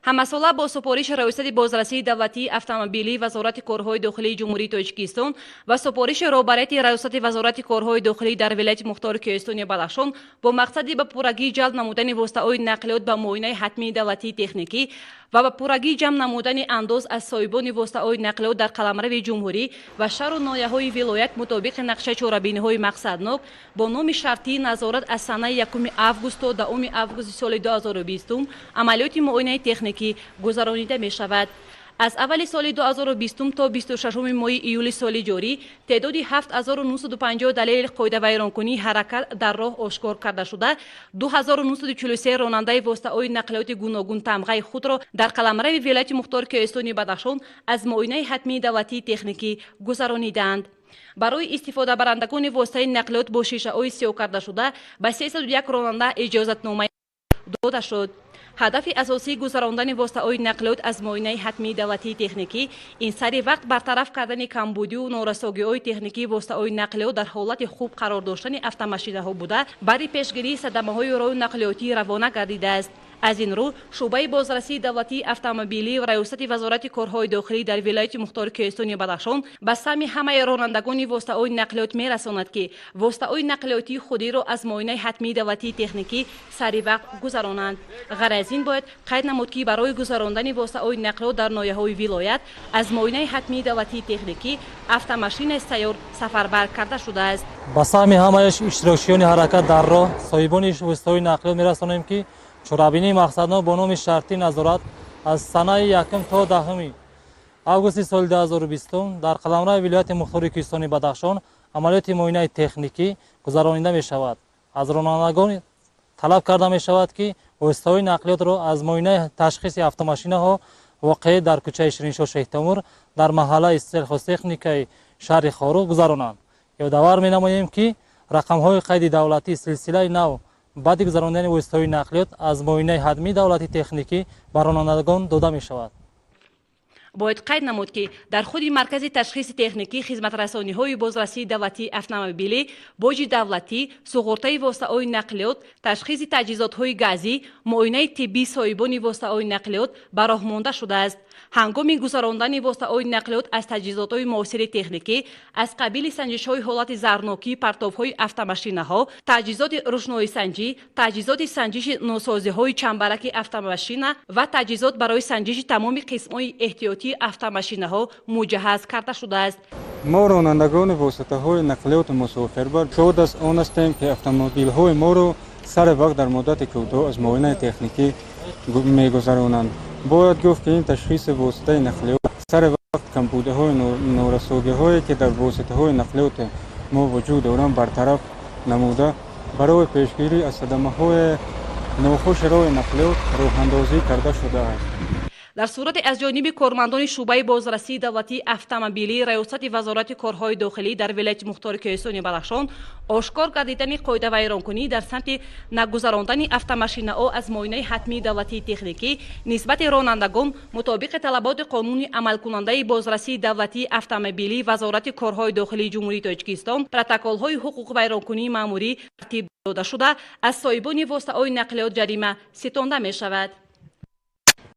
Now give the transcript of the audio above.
Ҳамасола бо супориши Раёсати бозрасии давлатии автомобилии Вазорати корҳои дохилии Ҷумҳурии Тоҷикистон ва супориши роҳбарияти Раёсати Вазорати корҳои дохилӣ дар вилояти мухтори Кӯҳистони Бадахшон бо мақсади ба пуррагӣ ҷалб намудани воситаҳои нақлиёт ба муоинаи ҳатмии давлатии техникӣ ва ба пуррагӣ ҷамъ намудани андоз аз соҳибони воситаҳои нақлиёт дар қаламрави ҷумҳурӣ ва шаҳру ноҳияҳои вилоят мутобиқи нақшаи чорабиниҳои мақсаднок бо номи шартии назорат аз санаи 1 август то 10 августи соли 2020 амалиёти муоинаи техникӣ гузаронида мешавад. Аз аввали соли 2020 то 26 моҳи июли соли ҷорӣ теъдоди 7950 далели қоидавайронкунии ҳаракат дар роҳ ошкор карда шуда, 2943 ронандаи воситаҳои нақлиёти гуногунтамғаи худро дар қаламрави вилояти мухтори Кӯҳистони Бадахшон аз муоинаи ҳатмии давлатии техникӣ гузаронидаанд. Барои истифодабарандагони воситаи нақлиёт бо шишаҳои сиёҳ кардашуда ба 301 ронанда иҷозатнома дода шуд. Ҳадафи асосии гузарондани воситаҳои нақлиёт аз муоинаи ҳатмии давлатии техникӣ ин сари вақт бартараф кардани камбудию норасогиҳои техникии воситаҳои нақлиёт, дар ҳолати хуб қарор доштани автомашинаҳо буда, барои пешгирии садамаҳои роҳу нақлиётӣ равона гардидааст. Аз ин рӯ, шӯъбаи бозрасии давлатии автомобилӣ Раёсати Вазорати корҳои дохилӣ дар вилояти мухтори Кӯҳистони Бадахшон ба самъи ҳамаи ронандагони воситаҳои нақлиёт мерасонад, ки воситаҳои нақлиётии худиро аз муоинаи ҳатмии давлатии техникӣ сари вақт гузаронанд. Ғайр аз ин, бояд қайд намуд, ки барои гузарондани воситаҳои нақлиёт дар ноҳияҳои вилоят аз муоинаи ҳатмии давлатии техникӣ автомашинаи сайёр сафарбар карда шудааст. Ба самъи ҳамаи иштирокчиёни ҳаракат дар роҳ, соҳибони воситаҳои нақлиёт мерасонем, ки чорабинии мақсаднок бо номи шартӣ назорат аз санаи 1 то 10 августи соли 2020 дар қаламрави вилояти мухтори Кӯҳистони Бадахшон амалиёти муоинаи техникӣ гузаронида мешавад. Аз ронандагон талаб карда мешавад, ки воситаҳои нақлиётро аз муоинаи ташхиси автомашинаҳо, воқеъ дар кӯчаи Шириншоҳ Шоҳтемур, дар маҳаллаи Сельхозтехникаи шаҳри Хоруғ гузаронанд. Ёдовар менамоем, ки рақамҳои қайди давлатии силсилаи нав баъди гузарондани воситаҳои нақлиёт аз муоинаи ҳатмии давлатии техникӣ ба ронандагон дода мешавад. Бояд қайд намуд, ки дар худи маркази ташхиси техникӣ хизматрасониҳои бозрасии давлатии автомобилӣ, боҷи давлатӣ, суғуртаи воситаҳои нақлиёт, ташхиси таҷҳизотҳои газӣ, муоинаи тиббии соҳибони воситаҳои нақлиёт ба роҳ монда шудааст. Ҳангоми гузарондани воситаҳои нақлиёт аз таҷҳизотҳои муосири техникӣ аз қабили санҷишҳои ҳолати зарнокии партовҳои автомашинаҳо, таҷҳизоти рӯшноисанҷӣ, таҷҳизоти санҷиши носозиҳои чамбараки автомашина ва таҷҳизот барои санҷиши тамоми қисмҳои эҳтиётии автомашинаҳо муҷаҳҳаз карда шудааст. Мо, ронандагони воситаҳои нақлиёти мусофирбар, шод аз он ҳастем, ки автомобилҳои моро сари вақт дар муддати кӯтоҳ аз муоинаи техникӣ мегузаронанд. Бояд гуфт, ки ин ташхиси воситаи нақлиёт сари вақт камбудиҳои, норасогиҳое, ки дар воситаҳои нақлиёти мо вуҷуд доранд, бартараф намуда, барои пешгирӣ аз садамаҳои нохуши роҳи нақлиёт роҳандозӣ карда шудааст. Дар сурати аз ҷониби кормандони шӯъбаи бозрасии давлатии автомобилии Раёсати Вазорати корҳои дохилӣ дар вилояти мухтори Кӯҳистони Бадахшон ошкор гардидани қоидавайронкунӣ дар самти нагузарондани автомашинаҳо аз муоинаи ҳатмии давлатии техникӣ нисбати ронандагон мутобиқи талаботи қонуни амалкунандаи бозрасии давлатии автомобилии Вазорати корҳои дохилии Ҷумҳурии Тоҷикистон протоколҳои ҳуқуқвайронкунии маъмурӣ тартиб дода шуда, аз соҳибони воситаҳои нақлиёт ҷарима ситонда мешавад.